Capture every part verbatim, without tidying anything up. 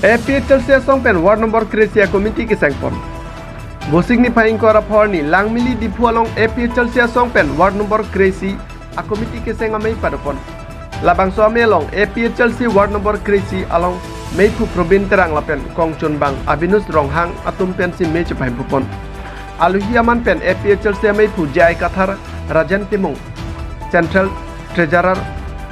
A P H L C asong pen ward number kre-isi a committee kesengpon. Vosik niphai ingkoi ra pho arni Langmili Diphu along A P H L C asong pen ward number kre-isi a committee keseng amei padopon. Labangso amei along A P H L C ward number kre-isi along meiphu Probin Terang lapen kongchunbang Abinus Ronghang atum pensi mei chepahempupon. Aluhi aman pen A P H L C ameiphu J I Kathar, Rajen Timung, Central Treasurer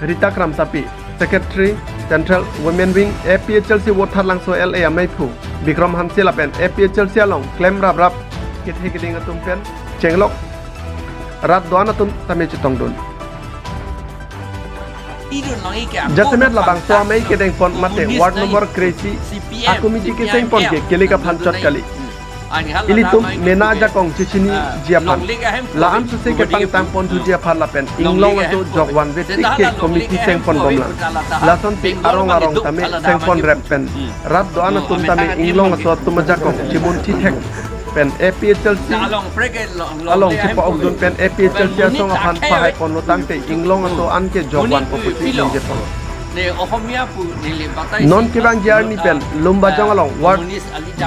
Rita Kramsapi, Secretary Central Women Wing A P H L C Vothatlangso L A ameiphu Bikram Hanse lapen A P H L C along klem raprap kethe keding atum pen chenglok rat do-an atum tame chetongdun. Jasemet labangso amei kedengpon mate ward number kre-isi a committee kesengpon ke kilik aphan chot kali. Ilitum mena ajakong chechiniji aphan, la-an suse kepangtangpon thuji aphan lapen inglong aso jokvanve tik ke committee sengpon bomlang. Lasonsi arong arong tame sengpon rep pen rat do-an atum tame inglong aso atum ajakong chimun thithek pen A P H L C along chepa-okdun pen A P H L C asong aphan pahaiponlo tangte inglong aso anke jokvanpo pusi ningjepon. Non kevangji arni pen Lumbajong along ward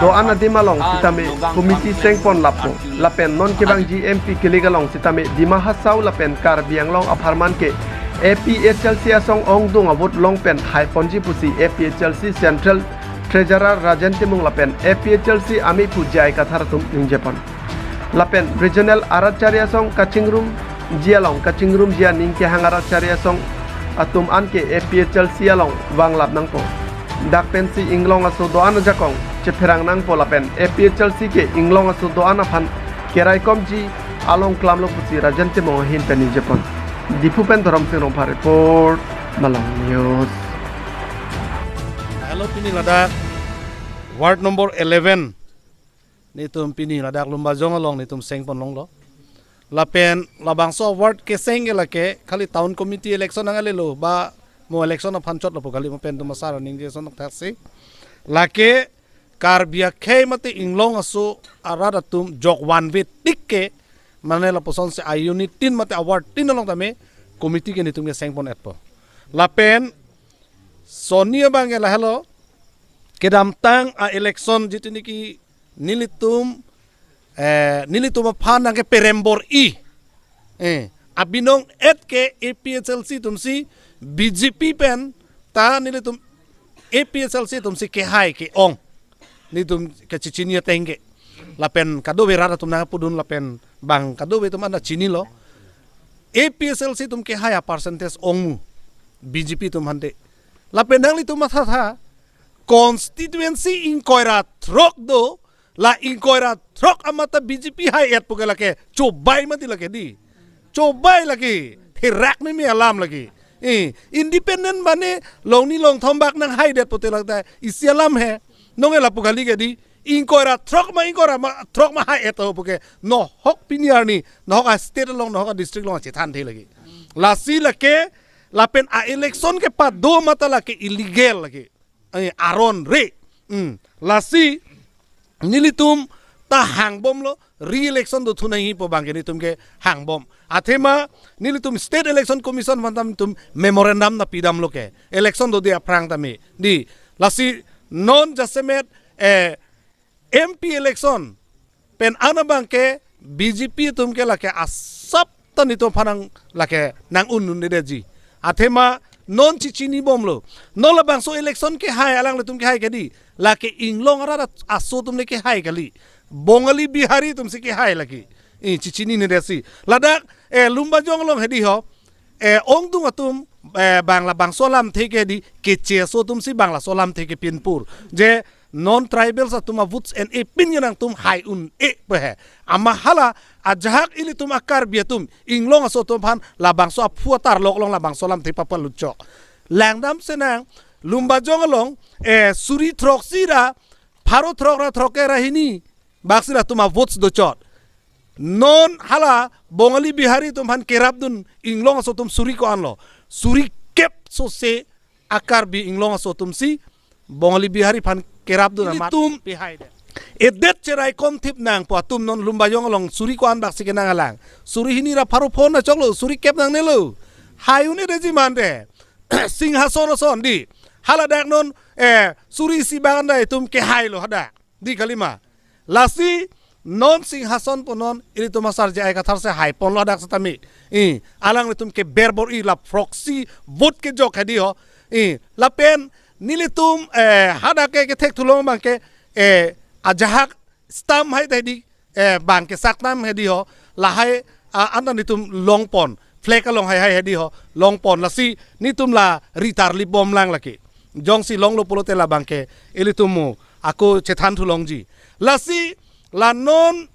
do-an adim along sitame committee sengpon lapo. Lapen non kevangji M P kilik along sitame Dima Hasao lapen Karbi Anglong apharman ke A P H L C asong ongdung avote long pen haiponji pusi A P H L C Central Treasurer Rajen Timung lapen A P H L C ameiphu J I Kathar atum ningjepon. Lapen regional arat chari asong kachingrumji along kachingrumji aning kehang arat chari asong atum anke A P H L C along vanglap nangpo. Dak pensi inglong aso do-an ajakong chepherang nangpo lapen A P H L C ke inglong aso do-an aphan keraikomji along klamlo pusi Rajen Timung ahin pen ningjepon. Diphu pen Dhorom Sing Rongphar report, Malong News. Hello, pini ladak ward number eleven. Netum pini ladak Lumbajong along netum sengpon longlo. Lapen labangso ward keseng ke lake khali town committee election nangalelo ba mo election aphan chotlo pu kali mo pen tum asar ningje son thaksi. Lake Karbi akhei mate inglong aso arat atum jokvanve tik ke mane lapuson si a unit tin mate a ward tin along tame committee ke netum ke sengpon etpo. Lapen sonni abang ke lahelo kedamtang a election jitini ki nelitum, eh, nelitum aphan nangke perembor i. Eh, abinong et ke A P H L C atumsi B J P pen ta nelitum A P H L C atumsi kehai ke-ong. Netum kechechini ateng ke. Lapen kadokave rat atum nangpudun lapen bang kadokave atum anda chinilo. A P H L C atum kehai a percentage ongmu B J P atum hande. Lapen nanglitum mathatha constituency ingkoi ra throk do, la ingkoi ra throk amat ta B J P hai-et pu ke lake chobai mati lake di. Chobai lake, therak meme alam lake. Eh, independent mane longni longthom bak nanghaidet pute lake ta isi alam he. Nonke lapu kali ke di, ingkoi ra throk ma, ingkoi ra ma, throk ma hai-et pu ke nohok pini arni, nohok a state along, nohok a district along chethan the lake. Lasi lake, lapen a election kepado amat ta lake illegal lake. Eh, aron re. Hmm. Lasi nelitum ta hangbomlo, re-election dothu nangji pu abang ke netum ke hangbom. Athema nelitum State Election Commission aphan tam netum memorandum nangpidamlo ke. Election dode aphrang tame. Di, lasi non jasemet, eh, M P election pen an abang ke B J P atum ke lake asap ta netum aphan nang lake nang-un-un-edetji. Athema non chechinibomlo. Non labangso election kehai alanglitum kehai ke di. Lake inglong arat aso atum le kehai kali. Bongali Bihari atumsi kehai lake. Eh, chechinine detsi. Ladak, eh, Lumbajong along hedi ho. Eh, ongdung atum, eh, bang labangso alamthe ke di, Keche aso atumsi bang laso alamthe kepinpur. Je non-tribals atum a-votes en-e pin nangtum hai un-e pehe. Amat hala ajahak ilitum a Karbi atum, inglong aso atum aphan labangso aphu atarlok along labangso alamthe papalutchok. Langdam senang, Lumbajong along, eh, suri throksi ra, pharo throk ra throkkre ra hini, baksi latum a-votes dochot. Non hala Bongali Bihari atum aphan kerapdun inglong aso atum suri ko-anlo. Suri kep sose a Karbi inglong aso atumsi Bongali Bihari aphan kerapdun amat ilitum pehai de. Edet cheraikom thip nangpo atum non Lumbajong along suri ko-an baksi kenang alang. Suri hini ra pharo phon na choklo, suri kep nangnelo. Hai un-edetji mante. Singhason ason di. Hala dak non eh, suri isi bang anda itum kehai lo hadak. Di kalima. Lasi non Singhason pu non ilitum asar J I Kathar si hai ponlo hadak setame. I, alanglitum ke berbor-i la proxy vote kejok hedi ho. I, lapen nelitum, eh, hadak ke kethek thulong abang ke, eh, ajahak stamp hai hedi, eh, bang kesak nam hedi ho, lahai, ah, anta nelitum longpon, flag along hai hai hedi ho, longpon, lasi nelitum la ritar libom lang lake. Jongsi longlo pulote labang ke, ilitum mo, ako chethan thulongji. Lasi, la non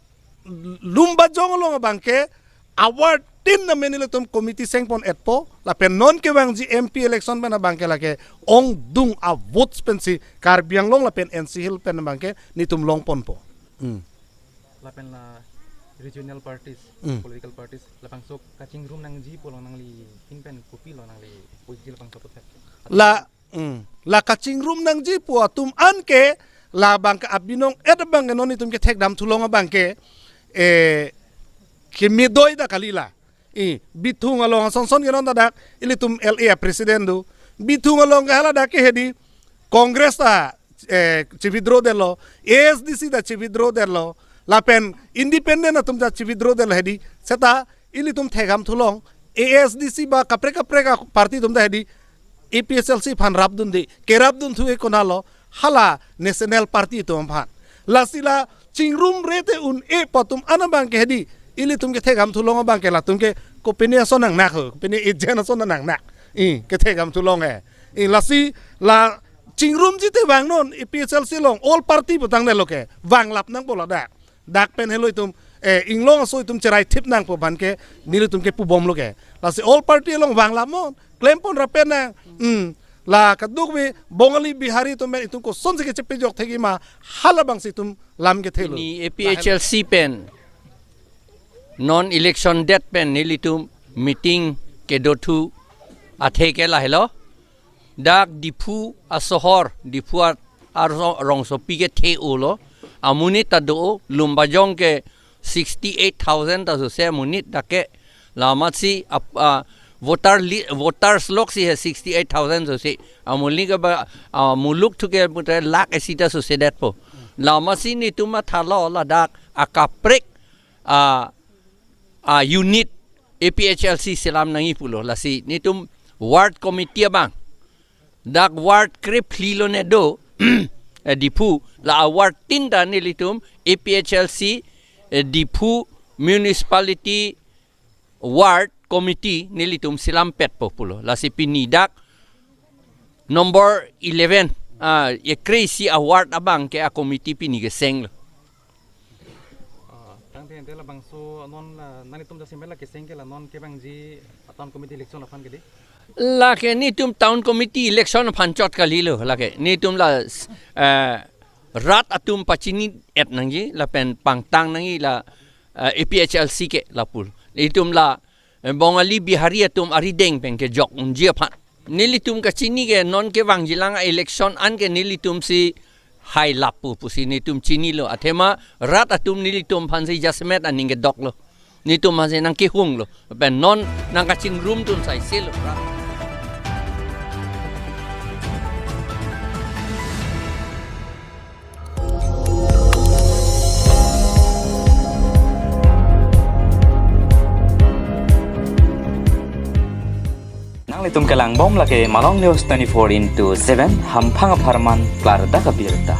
Lumbajong along abang ke, award tin na meni nelitum committee sengpon etpo, lapen non kevangji M P election pen abang ke lake, ongdung a votes pensi, Karbi Anglong lapen N C Hill pen abang ke, nelitum longponpo. Hmm. Lapen la regional parties, Hmm. political parties, labangso kachingrum nangji pu along nangli hin pen kopilo nangli puji labangso puthak. La, hmm, la kachingrum nangji pu atum an ke, labang ke abinong et abang ke non itum kethekdam thulong abang ke, eh, kemedoi ta kali la. I, Bithung along asonson ke non ta dak, ilitum L A a president do. Bithung along ke hala dak ke hedi, Congress ta, eh, chi-withdraw detlo, A S D C ta chi-withdraw detlo, lapen independent atum ta chi-withdraw detlo hedi, seta ilitum thekdam thulong, A S D C ba kaprek kaprek a party atum ta hedi, A P H L C aphan rapdunde, kerapdun thu-e konatlo, hala national party atum aphan. Lasi la chingrumre te un-e pu atum an abang ke hedi, ilitum kethekdam thulong abang ke latum ke kopine ason nangnak ho, kopine agent ason nangnak. I, kethekdam thulong he. I, lasi la chingrumji te vang non, A P H L C along, all party putang detlo ke, vanglap nangpo ladak. Dak pen helo itum, eh, inglong aso itum cherai thip nangpo abang ke, nelitum ke pubomlo ke. Lasi all party along vanglap mo, klempon rapen nang, hmm, la kadokave Bongali Bihari atum pen itum kosonsi kechepejok thekji ma, halabangsi itum lam kethelo. Pini A P H L C pen, non election date pen nelitum meeting kedo thu athe ke lahelo. Dak Diphu asohor, Diphu a-, arong-, rongsopi kethe-olo. Amonit ta do, Lumbajong ke sixty-eight thousand ta sose amonit dak ke. La amatsi ap-, ah, voter li-, voters lok si he sixty-eight thousand sose. Amonit ke ba, ah, muluk thu ke putre lakh isi ta sose detpo. La amatsi nelitum mathalo ladak akaprek, ah, ah, unit A P H L C selam nangji pulo. Lasi nelitum ward committee abang. Dak ward krephli lo ne do, eh, Diphu, la award tin ta nelitum A P H L C, eh, Diphu Municipality Ward Committee nelitum selampetpo pulo. Lasi pini dak number eleven, ah, ekre isi award abang ke a committee pini kesenglo. Ah, tangte ante labangso non la, nanglitum jasemet la keseng ke la non kevangji a town committee election aphan ke di? Lake nelitum town committee election aphan chot kalilo, lake nelitum la, eh, rat atum pachini et nangji, lapen pangtang nangji la, eh, A P H L C ke lapu. Nelitum la, eh, Bongali Bihari atum arideng pen kejok unji aphan. Nelitum kachini ke non kevangjilang election an ke nelitum si hai lapu pusi nelitum chinilo. Athema rat atum nelitum aphansi jasemet aning kedoklo. Nelitum aphansi nangkehunglo. Pen non nangkachingrumdun saiselo. Rat. Nanglitum kelangbom lake Malong News twenty-four into seven, hamphang apharman klardak abirta.